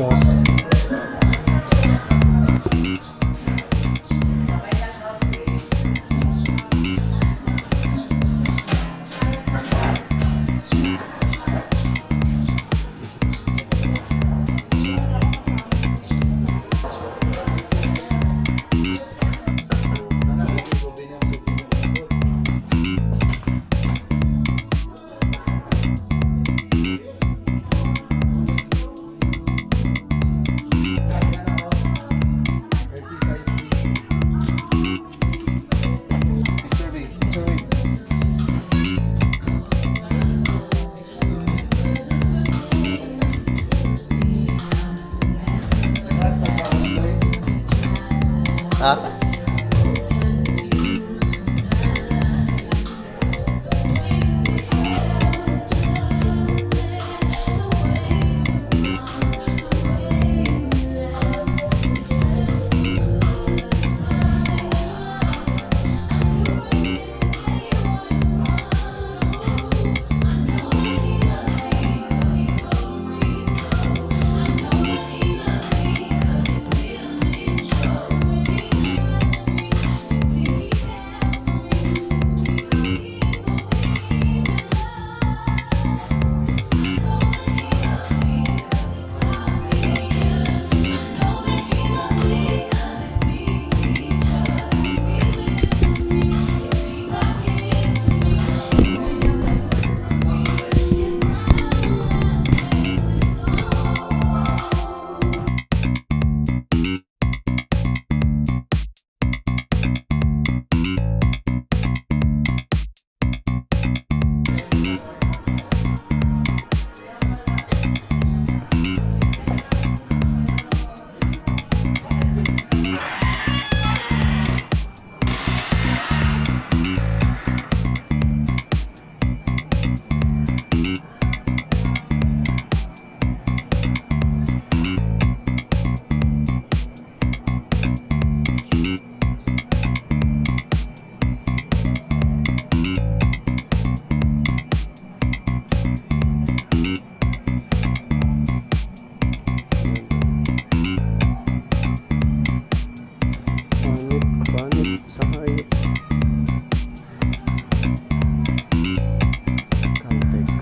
So, ha? Panit, panit sa hayop. Caltex.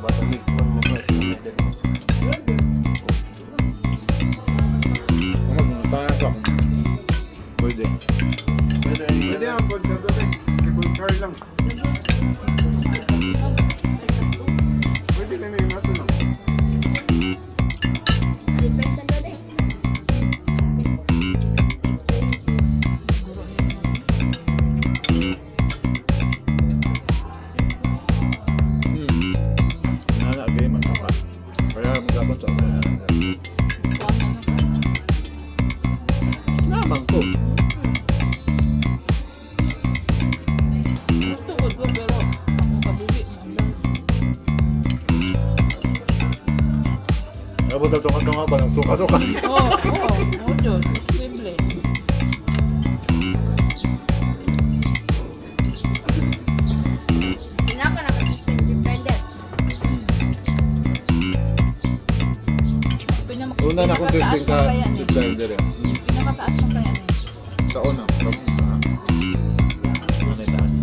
Bata mig man mo pa sa medal mo. Ano kung tayo sa pwede. Pwede ang pagkagabi. Cable car lang. Pwede ka na yung ato lang. Nana kay magkapat. Kaya magkapat sa akin. Naman ko. Gusto ko to, pero ang kabuhi. Abot na tunga-tunga ba? Nagsuka-suka. Oo, Diyos. Simple. Una na akong Pinakataas testing sa pa kaya ni. zipline dire. Pinakataas pa kaya ni. Sa una. Sa Ano yung taas?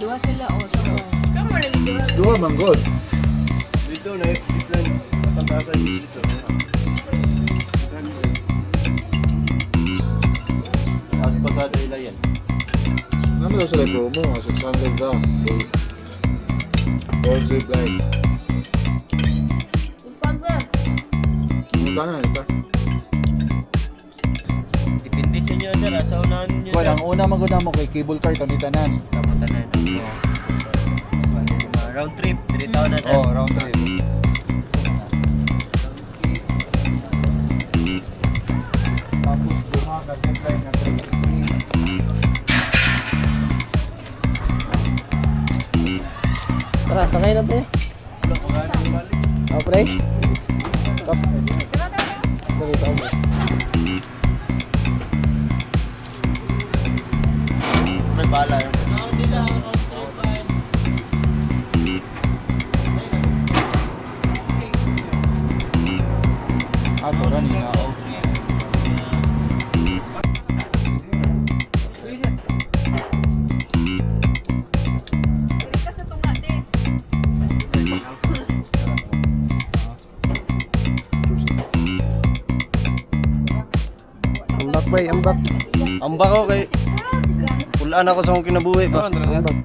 Duha sila o. Duha man god. Dito na zipline. Pantasa dito. Taas pa sa ila yan. Naman daw sila promo. 600 daw. For zipline. Punta na ito. Depende sa inyo sir, sa unahan niyo Well, sir. ang una maguna mo kay cable car kami tanan. Tapos tanan. Oo. Round trip, 3 taon na sir. Oh, round trip. Tapos duha ka zipline na 3. Tara, sakay na tayo. Oh, pre. Tapos Dali sa ubos. May bala yun. ato ra ni na. Dili ka sa tunga, te. Ambak bay, ambak. Amba ko kay pulaan ako sa akong kinabuhi ba. Ambak.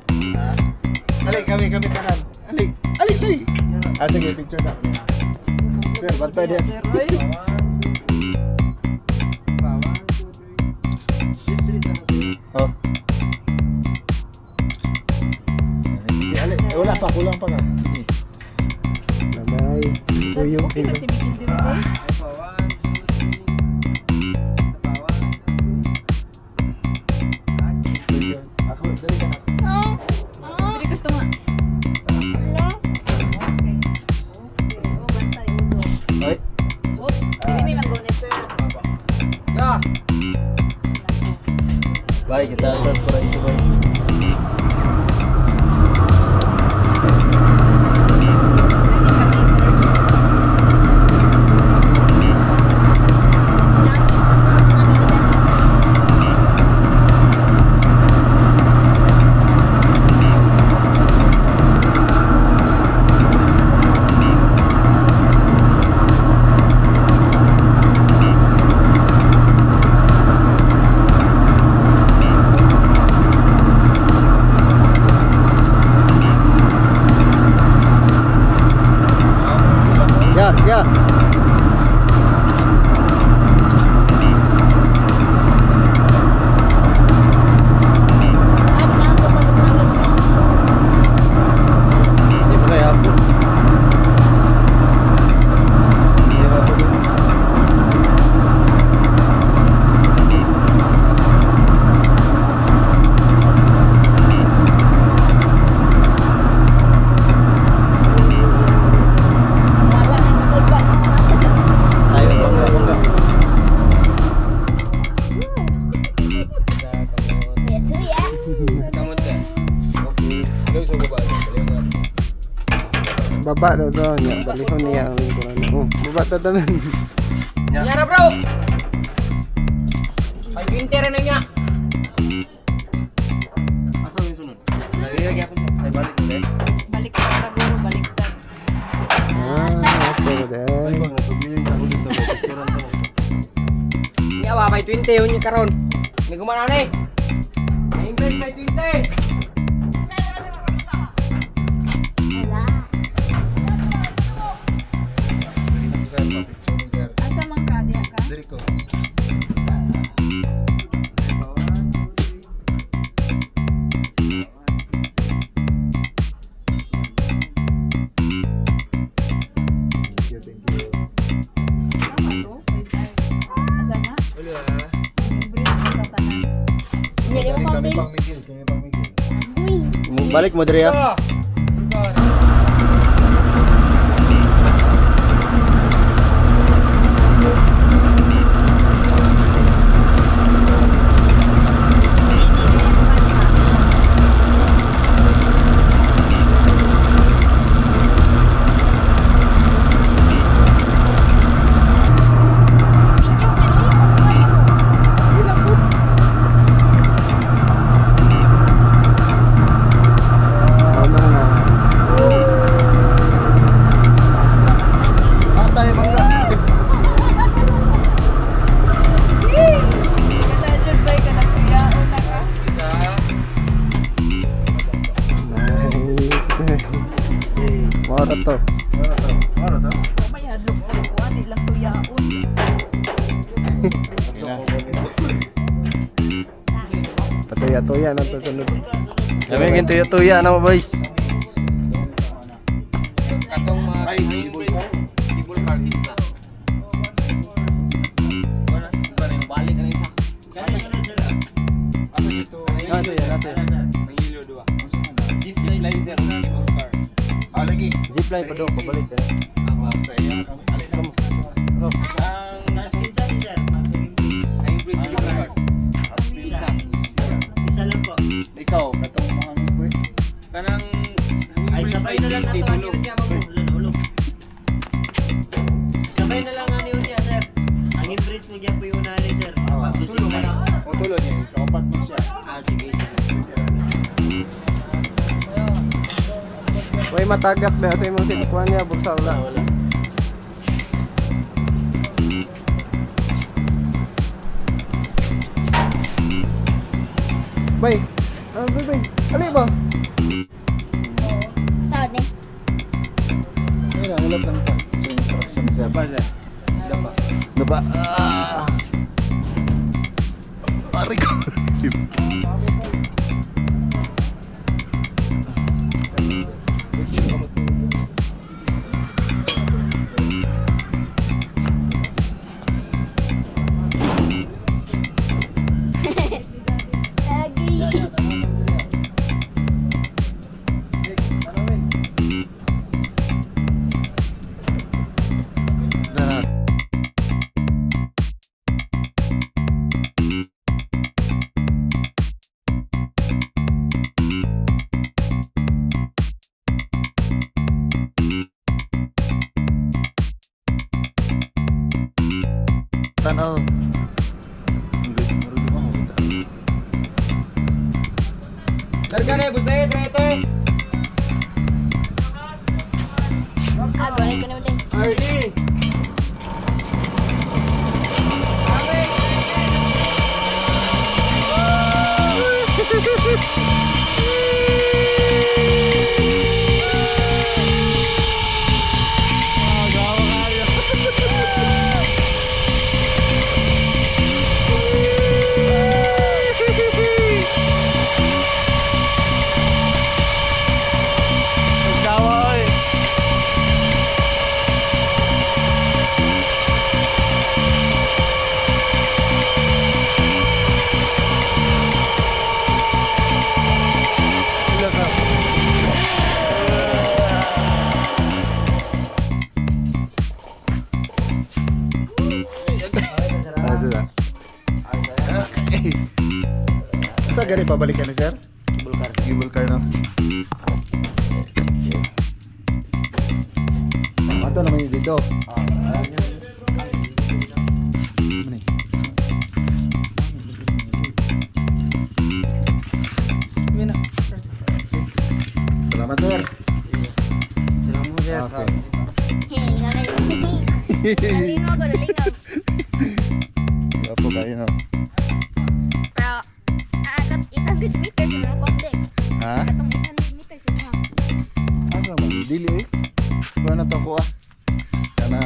Ali kami kami tanan. Ali, ali ali. Ah, sige, picture na. Sir, bantay diya. Sir Roy. Oh. Sige, ali. Eh, wala pa, kulang pa ka. Sige. Bye-bye. Tuyong Okay kayo. na si Miguel diri, te. Picture. Ako, dali ka na. Dili ka sa tunga. Ay, Bye, kita sa paraiso bye. Yeah. Hindi pa kaya hapon. Hindi pa po. Tayo, bangga, bangga. Baba daw to. Nya, balihon niya ang lingkuran. Oh, baba ta tanan. Nyara bro. Ay, 20 na niya. Asa yung sunod? Ay, balik ulit. Balik ka Raguro, baliktad. Ah, okay ba Ay, din? bang, natugilin ako dito. Picturean ko. Nya ba may 20 yun yung karon. May gumana ni. May English may 20. Diri na ko, sir. Pa-picture mo, sir. Asa man ka diha ka? Diri ko. Thank you, thank you. Tama to? Asa na? Bridge sa tanan. Kami kami pang Miguel, kami pang Miguel. Balik mo diri ah. Tama na. Atay bangga. Kada dyan ba ka nagkuyaon na ka? Nice. Mora to. Ano to? Ano to? May hadlok ko kuha, di lang tuyaon. Okay na. Patuya-tuya na to sunod. Kami yung tuya-tuya na mo, boys. Katong mga Ay, ibol pa. Ibol car kinsa. Wala, iba na yung balik na isa. Asa ito? Nato yan, nato yan. Mangilo duwa. Zip line sir, cable car. Ah, lagi. Zipline pa daw pabalik eh. Sa iya kami. Alin na. Ang ang bridge cable car. Isa. Ikaw, katong mga ngipwe. Kanang ay sabay na lang ato. Sabay na lang ano yun niya, sir. Ang bridge mo po yung unahan sir. Ah. Pagdusin ka na. O tulo niya, kaupat mo siya. Ah, sige, sige. Way matagak na sa imong sikuan niya buksa wala. Wala. Bay. Ah, bay, bay. Ali ba? Saan eh? Ayun lang, ulat lang ta. Sa instruction sir. Dapa sir. Dapa. Daba. Ah. Aray ko. Lagi. Tanaw. Hindi, murag di ba ako? Larga na busay trete. Ah, balik ko naman din. RD. Ah, ito na. Okay. Sa gani pabalik ka ni sir? Cable car. Cable car no. Ato naman yung dito. Ano ni? Mina. Salamat, sir. Salamat, sir. Okay. Hey, nalingaw ko, nalingaw. Apo kayo, no? Pero, 800 meters na konti. Ha? Katong 800 meters na. Asa man? Dili eh. Kuha na to ko ah. Kana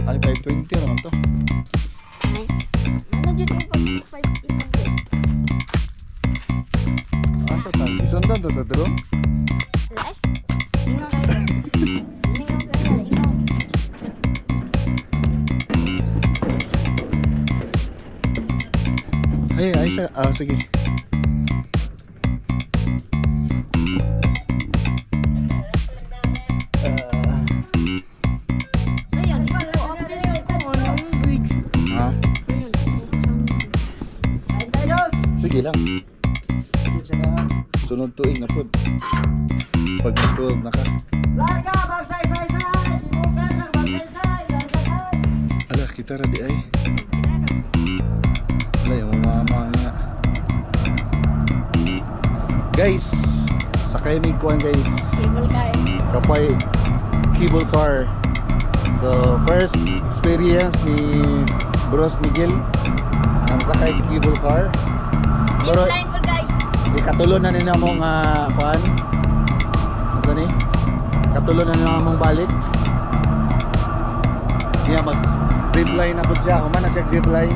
ay 520 naman to. Ay, ano dyan yung pag 800? Asa ta? Isundan to sa drone? Wala eh. Lingaw kayo. Lingaw kayo, lingaw. Ay, ay sa sige. So yun, ito ko anong bridge. Ha? So yun, Sige lang. Sunod tuig na pud. Pag 12 na ka. Ala, kita ra di ay. Ala, yung mama nga. Guys, sakay mi kuan guys. Cable car. Kapay cable car. So, first experience ni Bros Miguel ang sakay cable car. Zip Pero line po guys. ikatulo na nila mo nga kuan. Ano ni? Katulo na nila mong balik. Niya mag zipline na po siya. Human na siya zipline.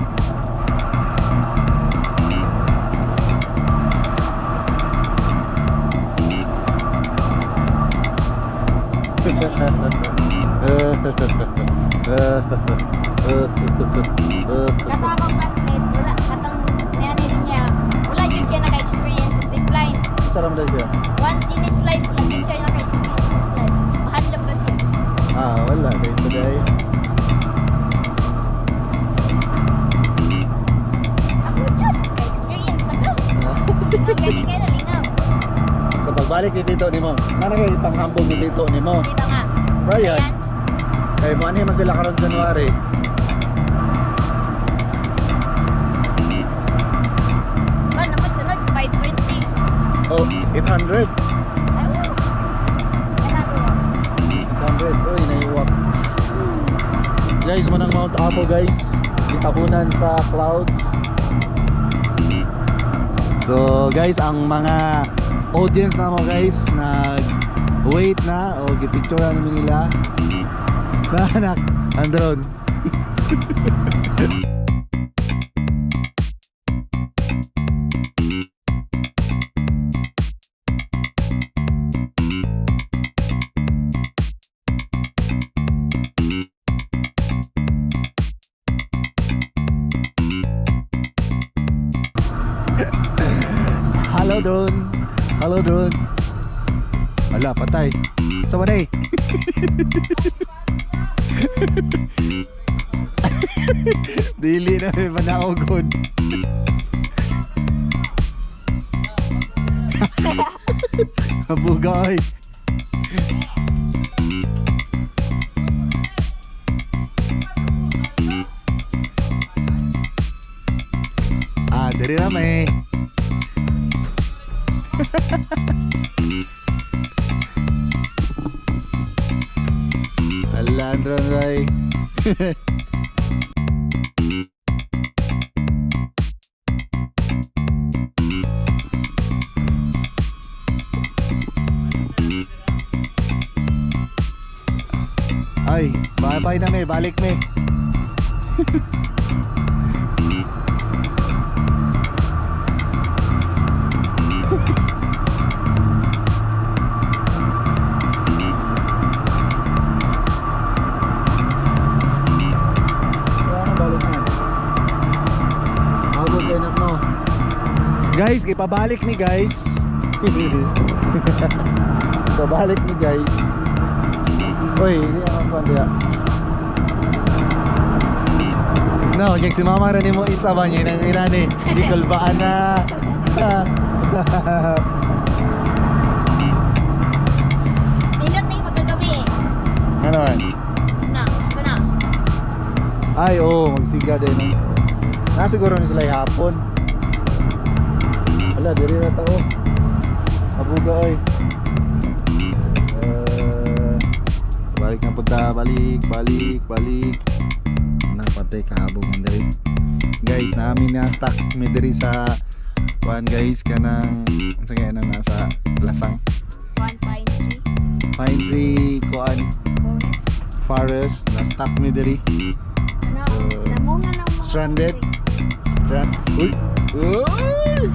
Kato akong classmate, wala, katong niya niya, wala jud siya naka-experience sa zip line. Sarap na siya. Once in his life, wala jud siya naka-experience sa zip line. Mahadlok ba siya? Ah, wala. Kaya today. Ako jud, naka-experience na ka. Lingaw, gani kayo na lingaw. Sa pagbalik ni Tito nimo, nana kay panghambog ni Tito nimo. Dito nga. Brian, Ayan. kay mo ani man sila karon January. Ba, naman sunod, 520. Oh, 800. Ay, wow. Yan ako. 800. Uy, naiuwak. Guys, manang Mount Apo guys. Gitabunan sa clouds. So, guys, ang mga audience na mo guys nag wait na o gipicture na namin nila. Na anak, ang drone. Hello drone. Hello drone. Ala, patay. Sa eh? Dili na may manaogon. Kabugay. Ah, diri na may. Ala, Andron Ray. Ay, bye-bye na may, balik may. Ano balik na? Abot kayo na no. Guys, ipabalik ni guys. Pabalik ni guys. Uy, hindi ako pandi. No, kaya si mama rin mo isa ba niya nang irani. Hindi kulbaan na. Nindot na yung pagkagabi eh. Ano man? Na, ito na. Ay, oo, magsiga din. No? Na siguro ni sila hapon. Wala, diri na tao. Habuga oy. Balik na punta, balik, balik, balik. Napatay kahabog man diri. Guys, namin na stock mi diri sa kuan guys, kanang unsa kaya na nasa Lasang. One pine tree. Pine tree kuan Forest. forest na stock mi diri. Ano? So, Namunga na ang mga stranded. Strand. Uy. Uy!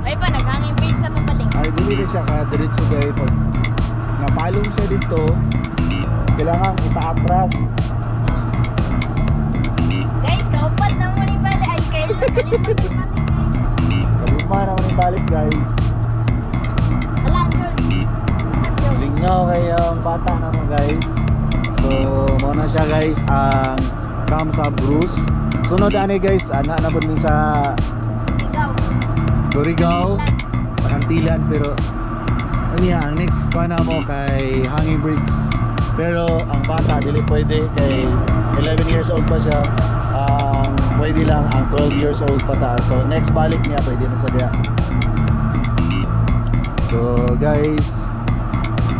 Ay pa, naghangin bridge sa pabalik. Ay, dili na siya kaya diretso gay pag napalong siya dito, kailangan ipaatras. Guys, kaupat na mo ni balik. Ay, kailan kalipat ni balik. Kalima naman yung balik guys. Ala, George. Sa George. Lingaw kayo ang bata na mo guys. So, muna siya guys ang Cam sa Bruce. Sunod ani guys, ana na pud mi sa Ikaw. Surigao, sa Kantilan, pero ano yan, ang next pa na mo kay Hanging Bridge. Pero ang bata dili pwede kay 11 years old pa siya. Ang pwede lang ang 12 years old pa taas. So next balik niya pwede na sa diya. So guys,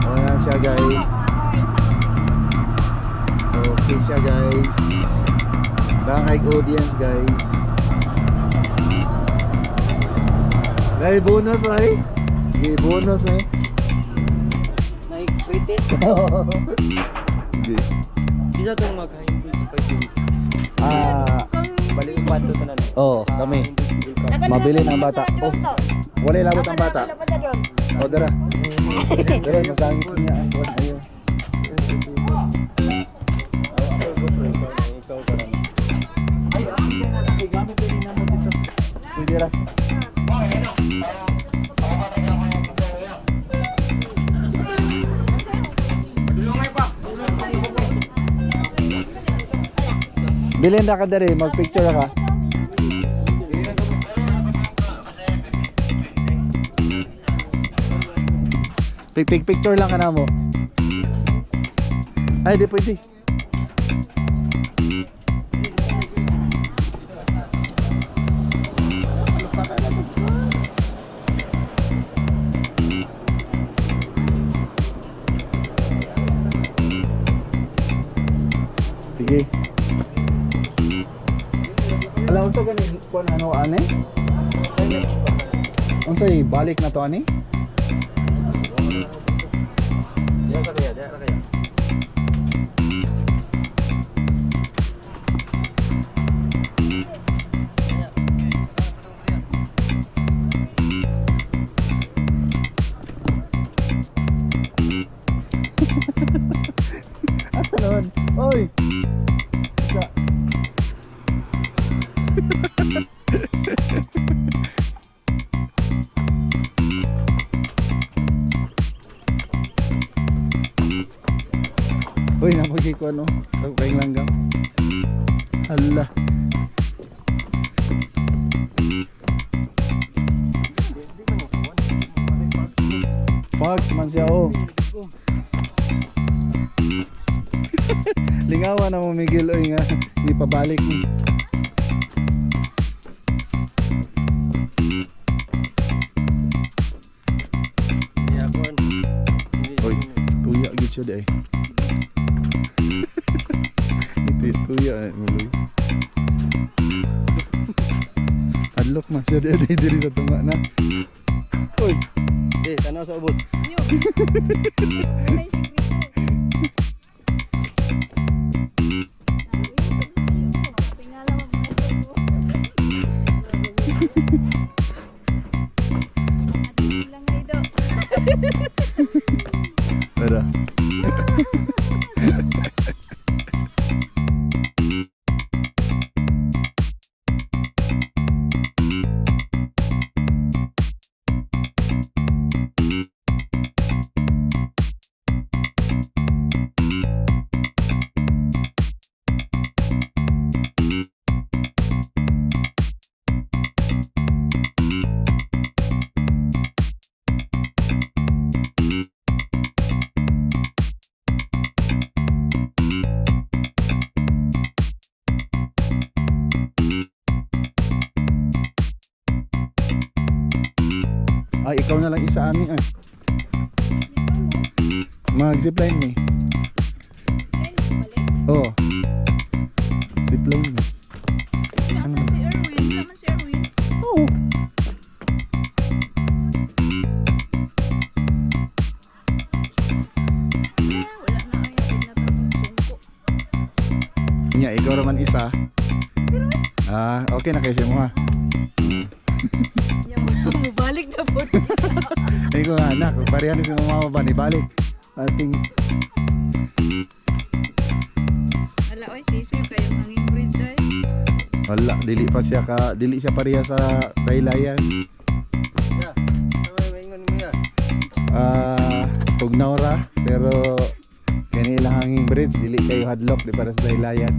wala siya guys. Okay siya guys. Dahil kay audience guys. Dahil bonus ay. Sige, bonus eh. Naik-pretest. Sige. Isa itong mag-hanging bridge pa yun. Ah, Balik yung kwarto tanan. oh, kami. Mabili ng bata. Oh, wala labot ang bata. O, dara. Dara, masangit niya. Ang kuwan, ayaw. Ako GoPro, ikaw ka lang. Ay, ay, gamit din na mo dito. Pwede ra. Bilin na ka dere, magpicture ka. Pic pic picture lang ka na mo. Ay, di pwede. Sige. Ala, unsa gani kuan ano ani? Unsay balik na to ani? Diya sa kaya, diya sa kaya. Asa naman? Oy. Sa. Uy, napagay ko ano. Tawag langgam. Hala. Fox man siya oh. Lingawa na mo Miguel oy nga di pa balik ni. Oy, tuya gyud siya di ay. Tuya, tuya eh, muloy. Adlok man siya di ay diri sa tunga na. Oy, Eh, tanaw sa ubos. May sikreto. Tingala mo mga ito. Lang na ito. tara. Ay, ikaw na lang isa ani eh. Mag zipline ni. Oo. Oh. Zipline ni. Nasaan si Erwin? Wala man si Erwin. Oo. Ah, wala na ay na tong sungko. Nya, ikaw raman isa. Ah, okay na kay mo ha. Nya mo mubalik na po. Ay ko nga anak, pareha ni si mama ba ni balik. Ating Ala oy, sisiw kayo hanging bridge ay. wala, dili pa siya ka, dili siya pareha sa Taylayan. Ya. Ano may ingon mo ya? Ah, tugnaw ra pero kani ilang hanging bridge dili kayo hadlok di para sa Dahilayan.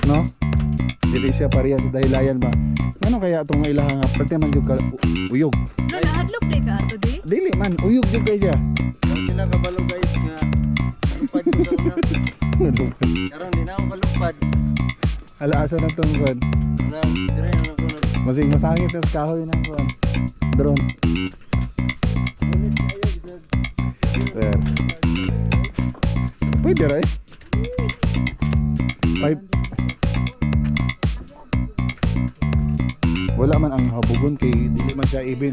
No? Dili siya pareha sa Dahilayan ba? Ngano kaya itong ilahang nga perte man jud ka uyog. No, nahadlok di ka ato di. Dili man uyog jud kay siya. Daw sila kabalo guys nga lupad ko sa una. Karon di na ako kalupad. Ala asa na tong kuan. Na dire na ako nag Masing masangit na sa kahoy na kuan. Drone. Ulit kayo bisag. Sir. Pwede ra eh. Five. Wala man ang habugon kay dili man siya ibin.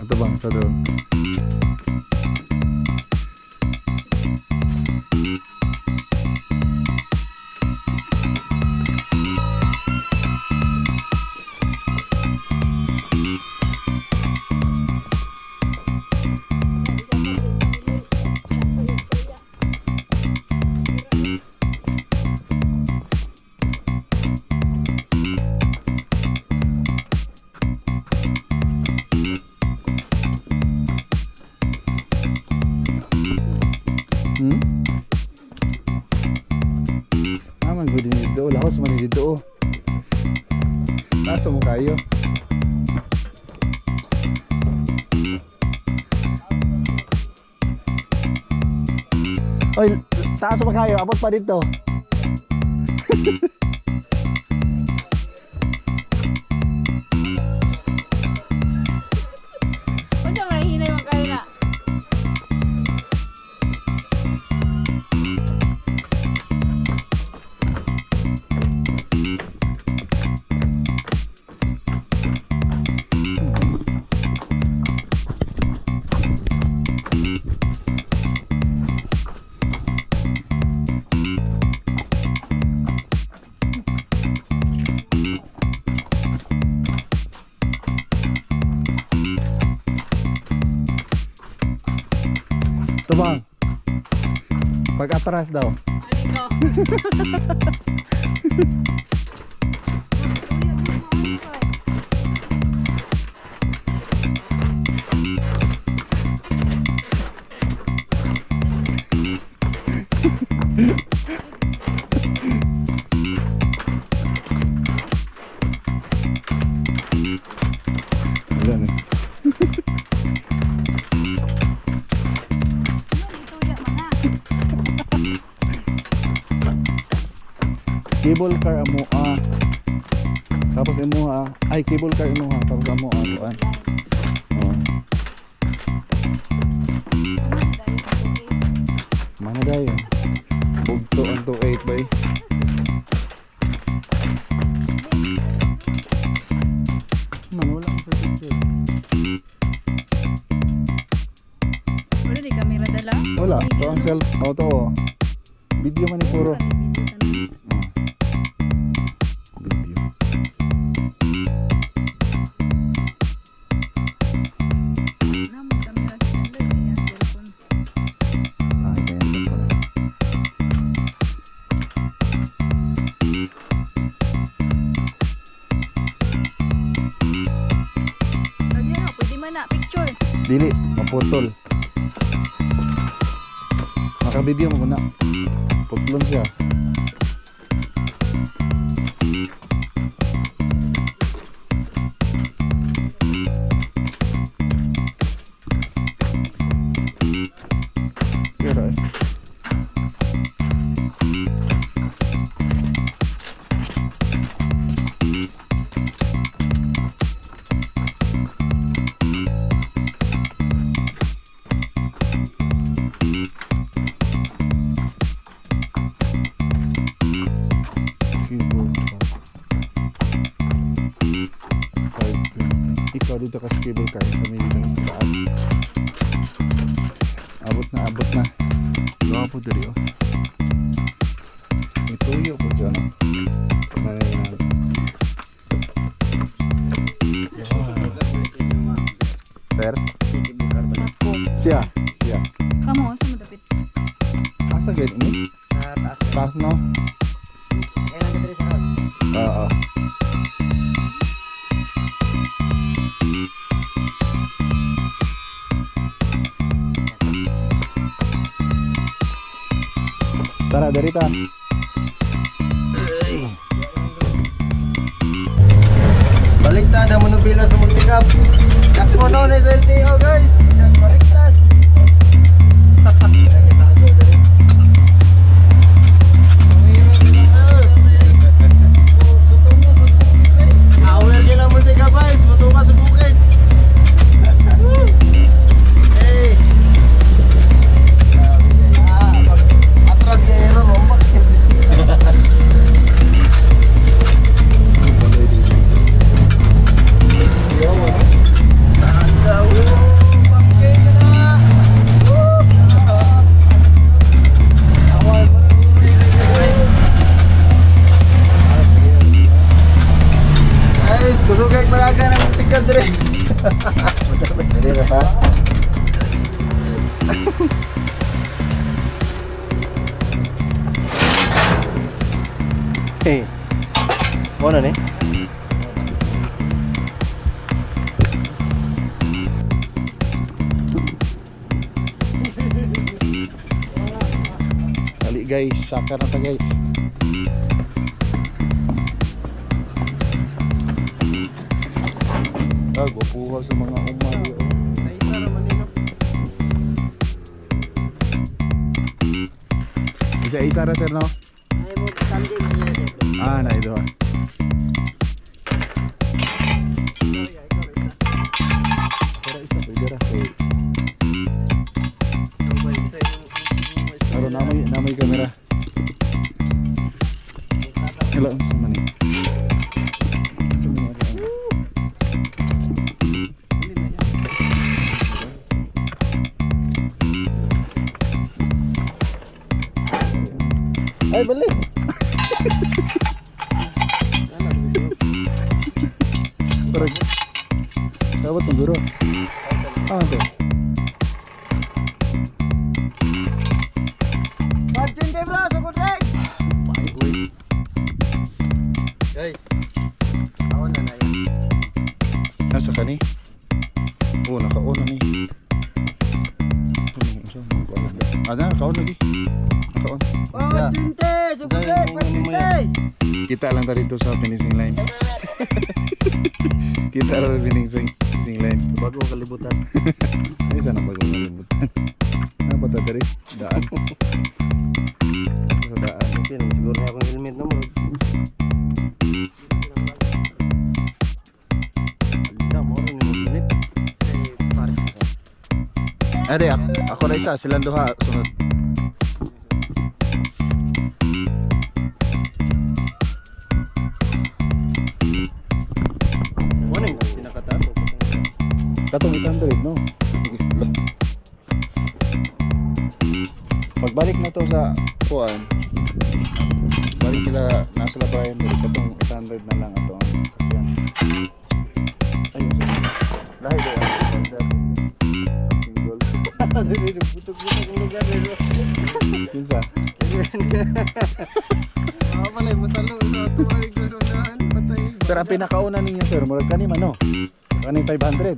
Ito bang sa drone? Ah, man gud dito. Lahos man dito. Oh. Taas mo kayo. Oy, taas mo kayo. Abot pa dito. Unsa man ang hinay man kayo na? Tubang. Pag atras daw. Ali ko. Wala na. Cable car amo ah. Tapos imo ah. Ay, cable car imo ha. Tapos amo ah. Kuan. Oh. Mana dayon? Bugto ang 28 bay. Man, wala akong picture. Wala di kamera dala. Wala. Ito ang self. Oh, to. Oh. Video man ni puro. Oh. Video. Ah, kaya cellphone. Pwede man na picture. Dili, maputol. Makabidyo mo na. Putlon siya. Pero eh. Dito ka sa cable car. Kami dito sa taas. Abot na, abot na. Gawa po diri oh. May tuyo po dyan. May Sir? Siya, siya. Kamo, sa madapit. Asa gid ni? Sa taas. Taas no? Kaya lang dito sa house. Oo. Tara, derita. Baliktad ang manubila sa multicab. Takbo no na sa LTO guys. Yan, baliktad. Aware ka lang multicab guys. Mutunga sa bukid. Hey. Ah, pag atras kayo ron, umbak. Guys, kusugay malaga ng tingkad dire. Dire pa. Hey. Mo na ni? Dali guys, saka na ta guys. Ah, gwapuha sa mga uma. Di, oh. Naisa ra man nino. Isa-isa ra sir no? Ay mo samjing niya sir. Ah, na ito. Pero isa pwede ra kay Pero namay kamera. Hello, unsa man ni? Unsa man ni? Ay, balik. Pero dapat tunggu. Ah, ito. Pagtinte bro, sugod rek. Guys. Ako na na yan. Nasa kani? Oh, naka-on na ni. Ano, unsa man ko alam. Ah, na, naka-on lagi. Naka-on. Pagtinte, sugod rek, pagtinte. Kita lang ta dito sa finishing line. Kita lang sa finishing line. Bago ang kalibutan. Ay, sana bagong kalimutan. Ano pa ta diri? Daan. Sa daan. Okay, naman siguro na akong helmet no mo. Ala, mo rin yung helmet. Ade, ako na isa, silang duha sunod. Mo na yung pinakataas o katong Katong 800, no? Sige, wala. Pagbalik na to sa kuan, balik sila, nasa la Brian, dili katong 800 na lang ato ang sakyan. Ay, lahi daw ang sir. Single. Butok-butok ang lugar nila. Kinsa? Ah, pala, masalo sa tuwag ko sa unahan. Patay. Sir, ang pinakauna ninyo sir, murag kani man no? Kaning 500.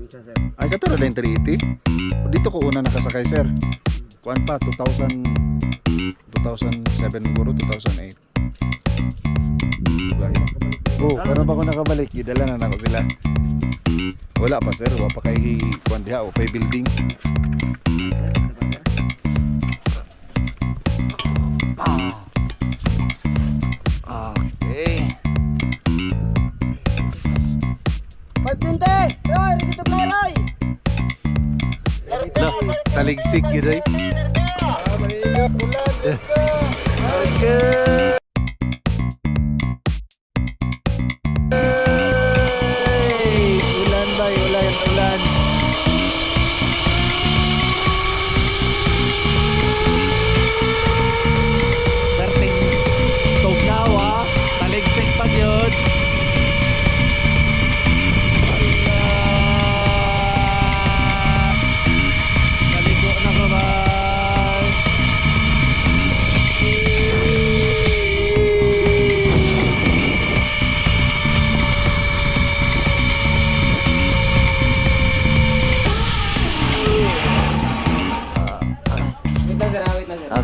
Isa sir. Ay, katuro na yung 380. Dito ko una nakasakay, sir. Kuan pa, 2000, 2007 siguro, 2008. Lahi. Oh, karon pa ko nakabalik, gidala na nako sila. Wala pa sir, wa pa kay kuan diha, wa pay building. Okay. Pagtinte! Roy, ready to play, Roy! Lo, taligsik yun eh. Okay. Ulan.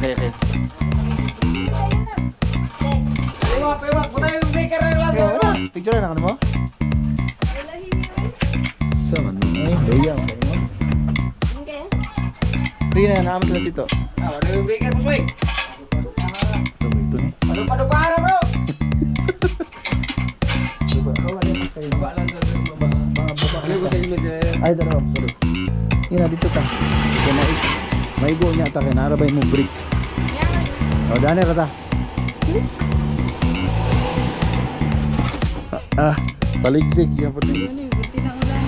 Okay, okay. Iwak, iwak. Putay yung breaker ng Okay, wala. Picture na ka mo? Wala himi oy. Sa man ay, daya mo mo. Okay. Sige na, naamo sila dito. Ah, wala yung breaker, boss, oy. Ito, ito ni. Padupa-dupa na, bro. Ay, dalawa, sorry. Yun na, dito ka. Ito na, maigo niya ta kay narabay mo break. Yan. O, dani rata. Ah, paligsik yan pati. Ano, buti na ulan.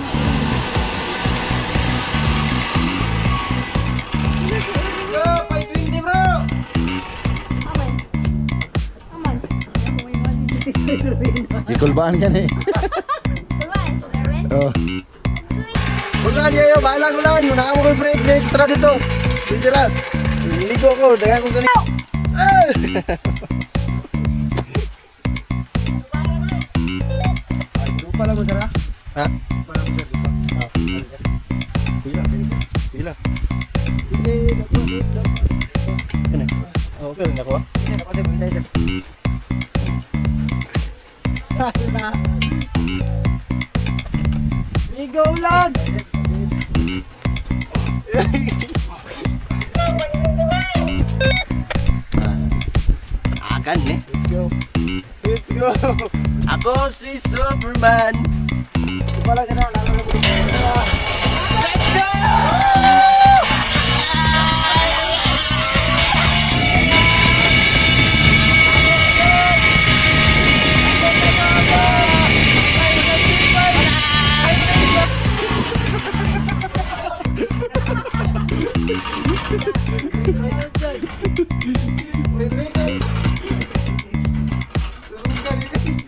Go, 520, bro. Aman. Aman. Ako may mali si Tito Erwin. Gikulbaan ka ni. Diba? Erwin? Oh. Ulan yayo, bahala ko lang. Wala mo ko'y break na extra dito. Dito ra. Ligo ko, dagan ko sa ni. Ah! Lupa lang mo sir ha? Ha? Lupa lang mo sir, lupa. Ah. Sige lang, sige lang. Ano? Okay rin ako ah. Ligo ulan! Agan eh. Let's go. Let's go. Ako si Superman. Lupa lang sir ha? Lalo lang mo.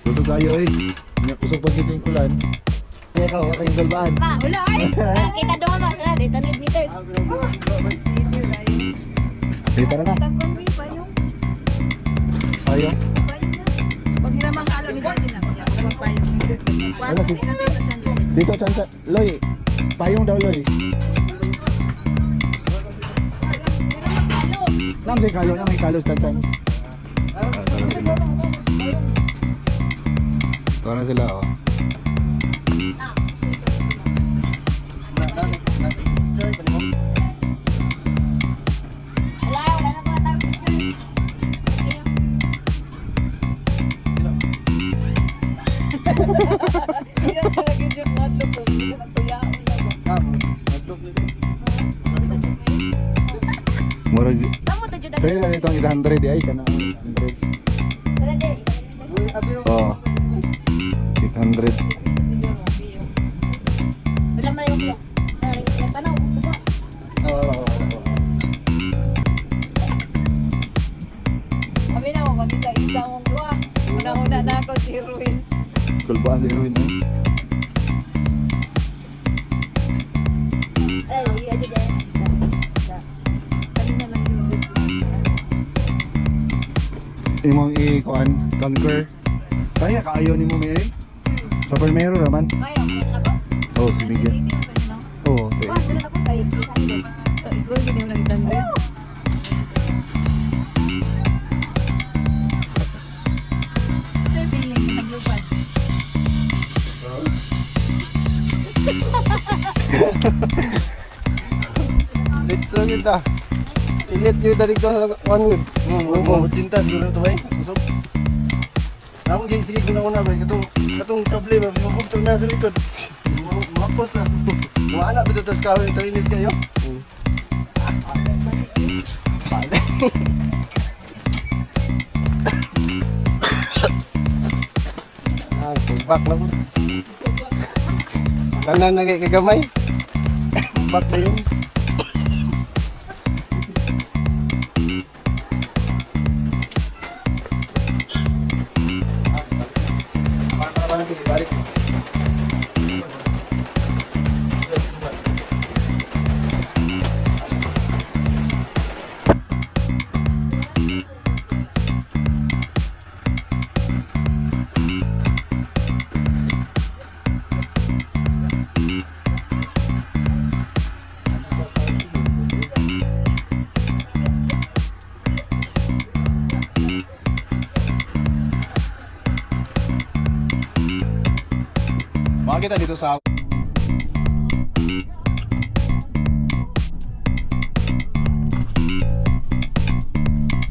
Kusog kayo eh. Nya kusog pag ito yung kulan. Kaya ka, wala kayong kulbaan. Pa. Wala ay. Ah, kita doon ba sila? 800 meters. Sisiw tayo. Sige, tara na. Tagpon mi payong. Tayo. Payong na. Pag hiramang kalo ni Dati na. Pag payong. Wala si Dito, chansa. Loy. Payong daw, Loy. Nang may kalo, nang may kalo, Chanchan. Ah, tara sila. Tara sila, oh. Wala, wala na mga tao picture. Murag. Saan mo to, Judah? Sa'yo lang itong 800 eh. Ay, kana. 800. Wala din. Oo. 800. Wala man yung vlog. Tanaw, diba? Kami na ako, kami sa isa akong duha. Una-una na ako si Ruin. Kulbaan si Erwin, eh. Ay, ay, ay, ay. Kami na lang yung Imong i-kuan, conquer. Kaya kaayo ni mo, May. Sa primero raman. Kaya, wala ako. Oh, si Miguel. Oh, okay. Wala ako kay 800. Ikaw, hindi mo lang 800. Sir, feeling na naglupad. Let's go kita. Ilit yun dali ko sa one web. Oo, cinta siguro ito ba eh. Usok. Ako sige sige kuna una ba katong katong kable ba mabugtog na sa likod. Mahapos na. Wala ba tas kahoy trinis kayo? Bale. Ah, back na po. Tanan na kay kagamay. Back na yun. Balik. Makita dito sa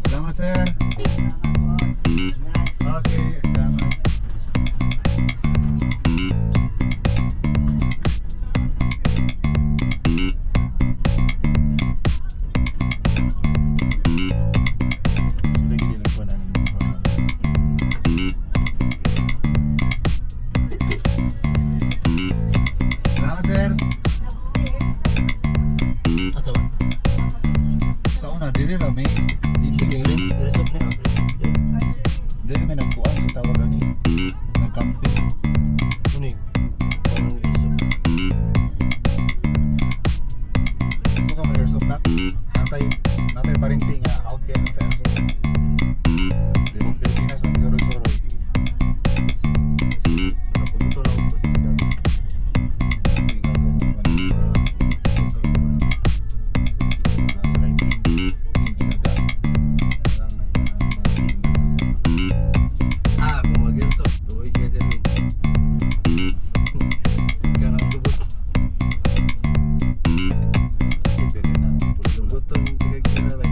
Salamat, sir. Okay, salamat. Sila gini lang po na Salamat, sir. Asa ba? Sa una, dili ba may dili Resolve na. dili may nagkuan sa tawag ani. Nagcamping. Ano yun? Parang resolve. Gusto ka mag-airsoft na? Natay parinti nga out kayo sa airsoft. Di ba Pilipinas ang isuro-suro. Naputo na ako sa dami. Ikaw ko mo ano. Sa lighting, team ilaga. Sa lang ang mga team. Ah, kung mag-airsoft, tuwi kaya sa min. Ikaw na lubot. Sakit ba na? Pulo-pulo. Lubuton, tigag-gira ba?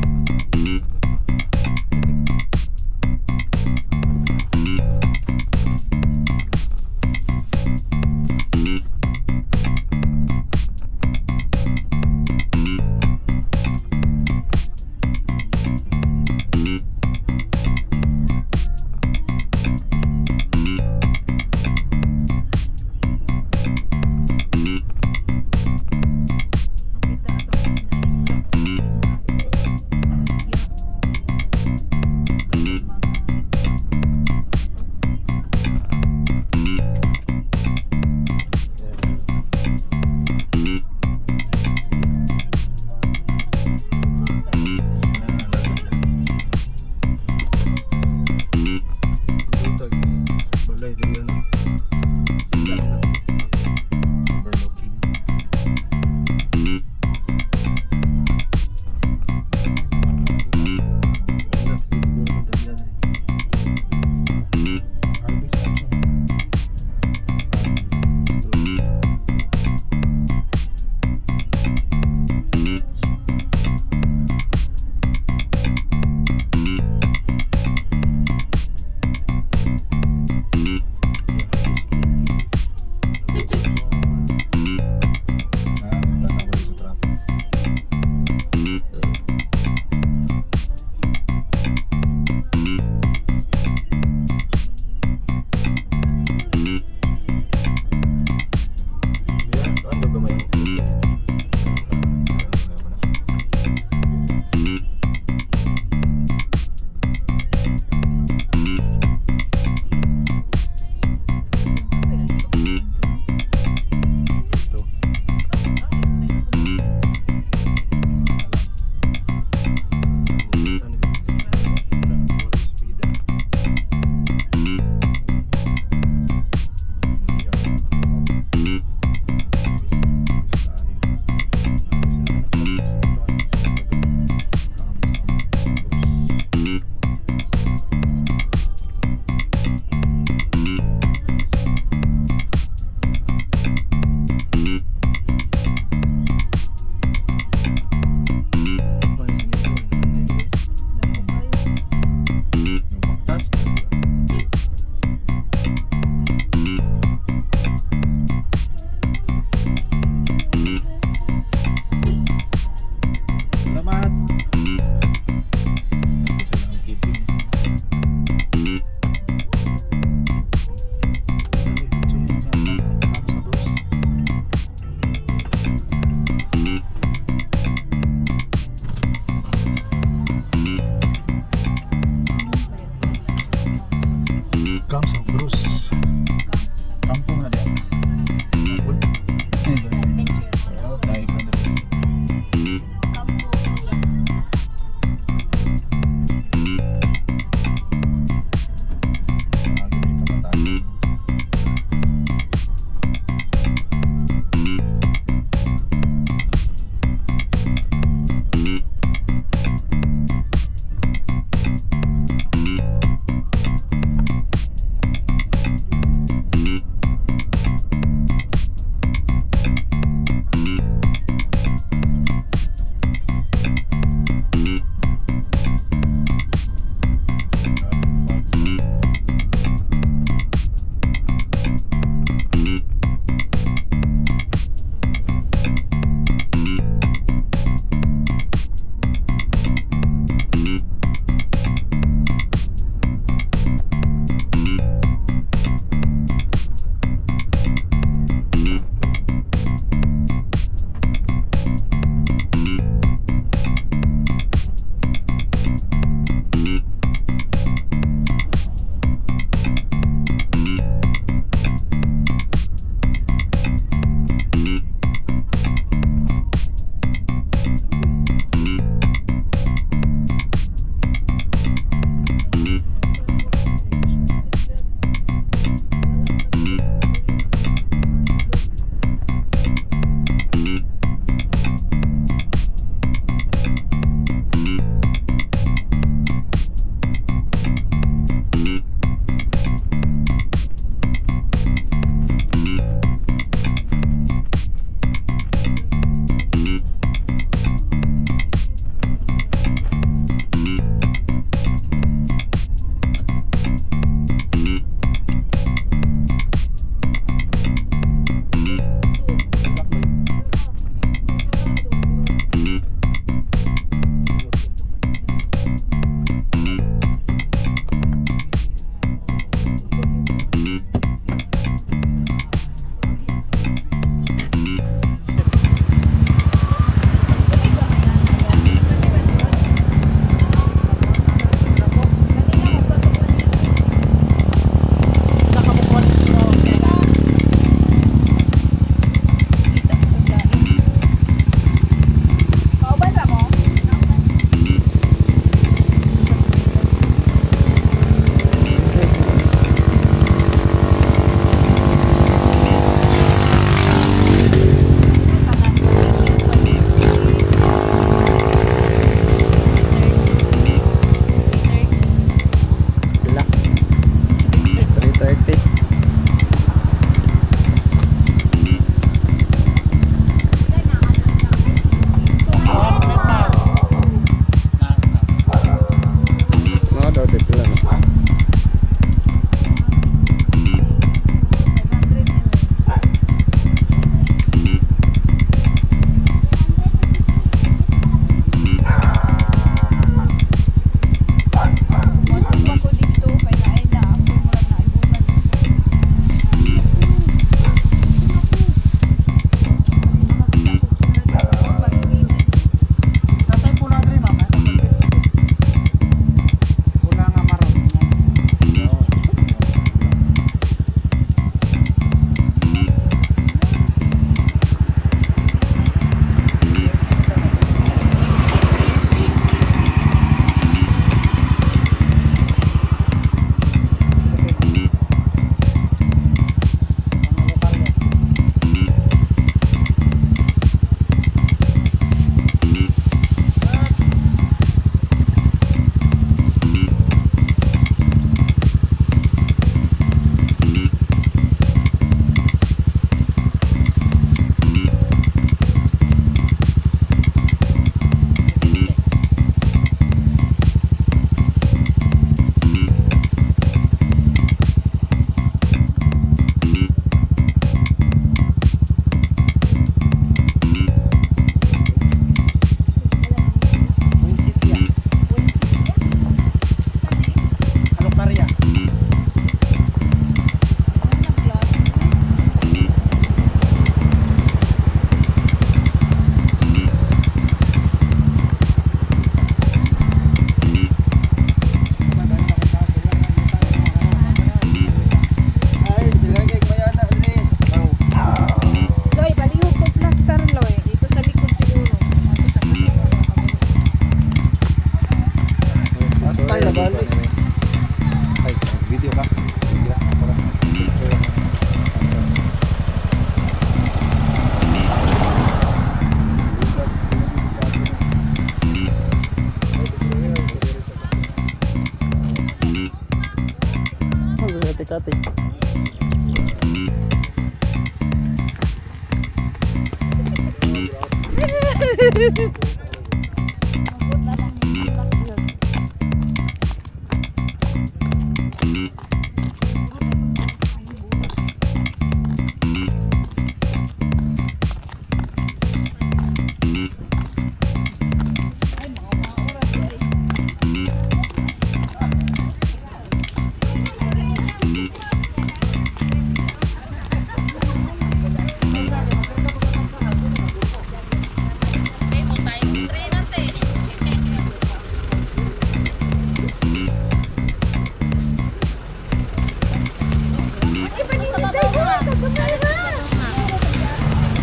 Kati-kati.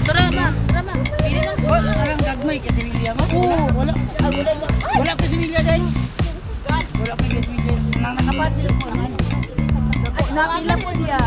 Tara, ma'am. Tara, ma'am. Pili lang. Wala gagmay kasi similya mo. Oo, wala. Wala ko similya din. Wala ko similya. Nang nakapat nila ko. Ano? Ay, nakila po niya.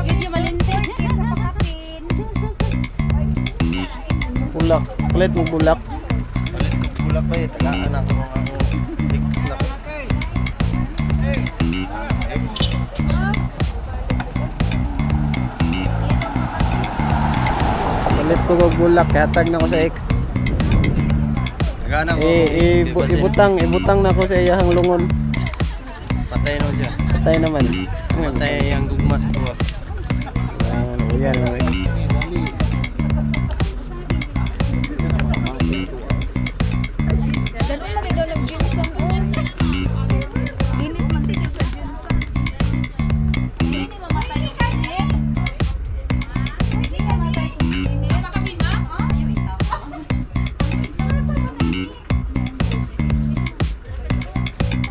Medyo malintin. Bulak. Kulit mo bulak. Palit ko bulak pa eh. Tagaan ako mga ako. Ex na ko. Ex. Kulit ko og bulak. Hatag na ko sa ex. Tagaan ako Eh, akong ex. Di ba siya? ibutang na ko sa iyahang lungon. Patay naman siya. Patay naman. Patay ang gugma sa kuha. Yan, yan. Yan. Ganun lang ikaw lang Jinson. Init man sila sa Jinson. Hindi mamatay yung init. Hindi mamatay yung init.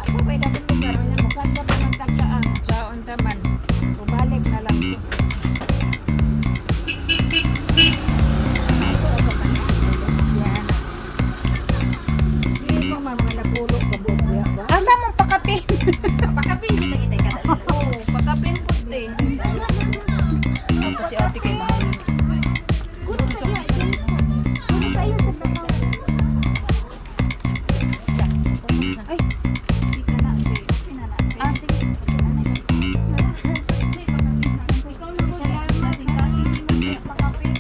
Ako kay dapat ko karon na mukha pa man tagka ang jaon taman. Ubalik na lang ko. Yan. Hindi mo man mga napulo ka buok ba? Asa mong pakapin? Pakapin kita kita kada. Oo, pakapin puti. Tapos si ate kay mahal. Tayo sa bakaw. Ay, di ka na, ate. Okay na na, ate. Ah, sige. Ikaw na ko salamat. Pakapin.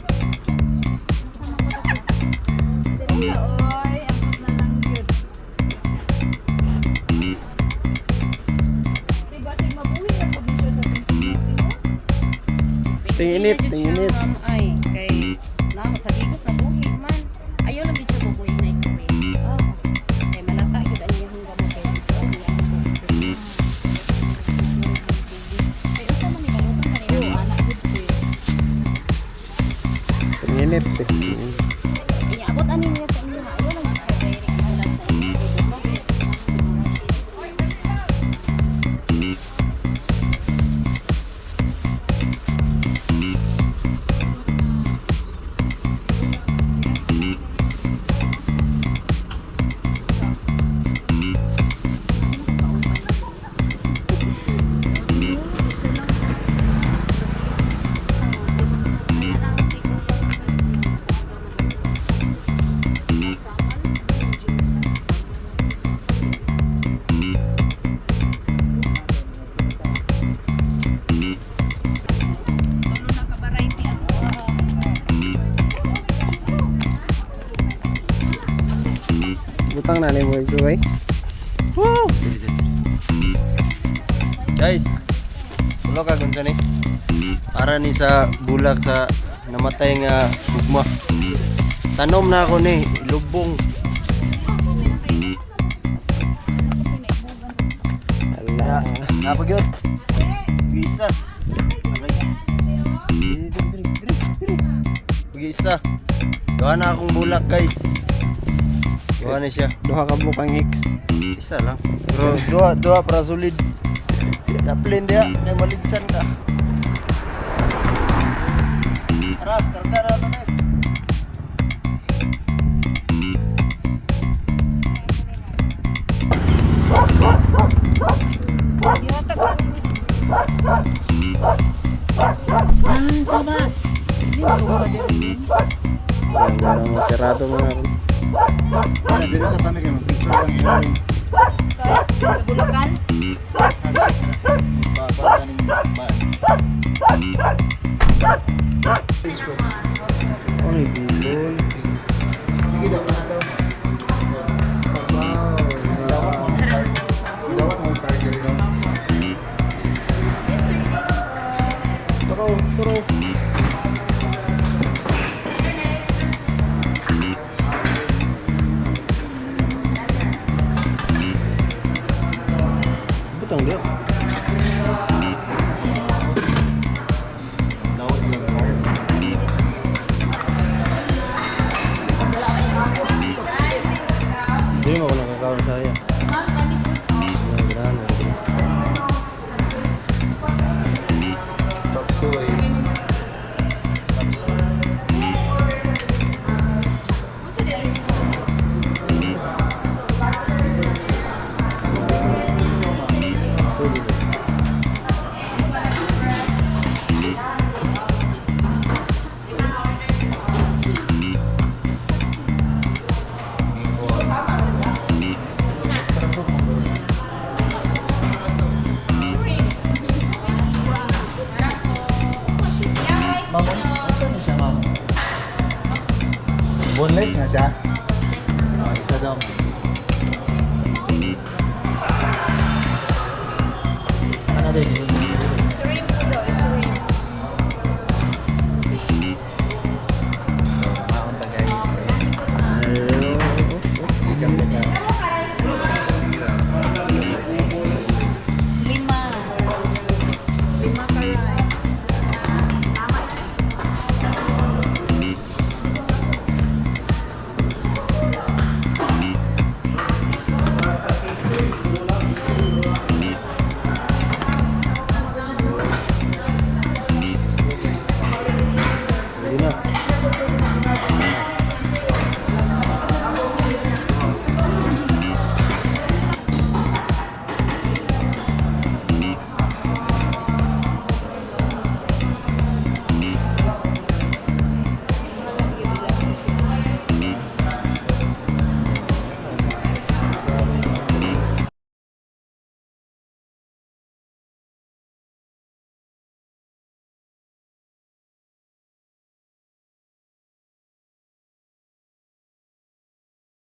Oy, abot na lang yun. Diba, sig mabuhi na pag siya sa tingin. Tinginit, tinginit. Ma'am, ay, kay na sa Digos na buhi man. Ayaw lang gid siya bubuhi na ikaw eh. Kay malata gid ang iyang gamot kay dito. Ay, unsa man ni kalutang man iyo anak gid ko eh. Tinginit. Eh. Inya abot ani niya sa inyo. Ayaw lang gid siya kay wala sa inyo. Kay duha. Tulo na ka variety ako. Butang na ni mo ito eh. Guys, ulo ka kung ni. Para ni sa bulak sa namatay nga gugma. Tanom na ako ni, lubong. Ala. Napag yun. Isa. Aray. Diri, diri, diri, diri. Pag isa. Duha na akong bulak, guys. Duha na siya. Duha ka bukang X. Isa lang. Pero duha, duha para solid. Daplin dia, kay maligsan ka. Harap, karga na ito na. Yan, mga sarado mga. Wala, dito sa kami kayo, picture lang yun. Bulacan. Pa, pa, kaning ba? Ay, bibol. Sige daw, kana daw. Sabaw. Dawat mo card. Dawat mo card diri daw. Turo, turo. Butang dia. Dawat mo card. Hindi mo ako nakakaon saya. Ganahan, ganahan. Chop suey. Ma'am, unsa na siya, ma'am? Boneless na siya? Ah, isa daw.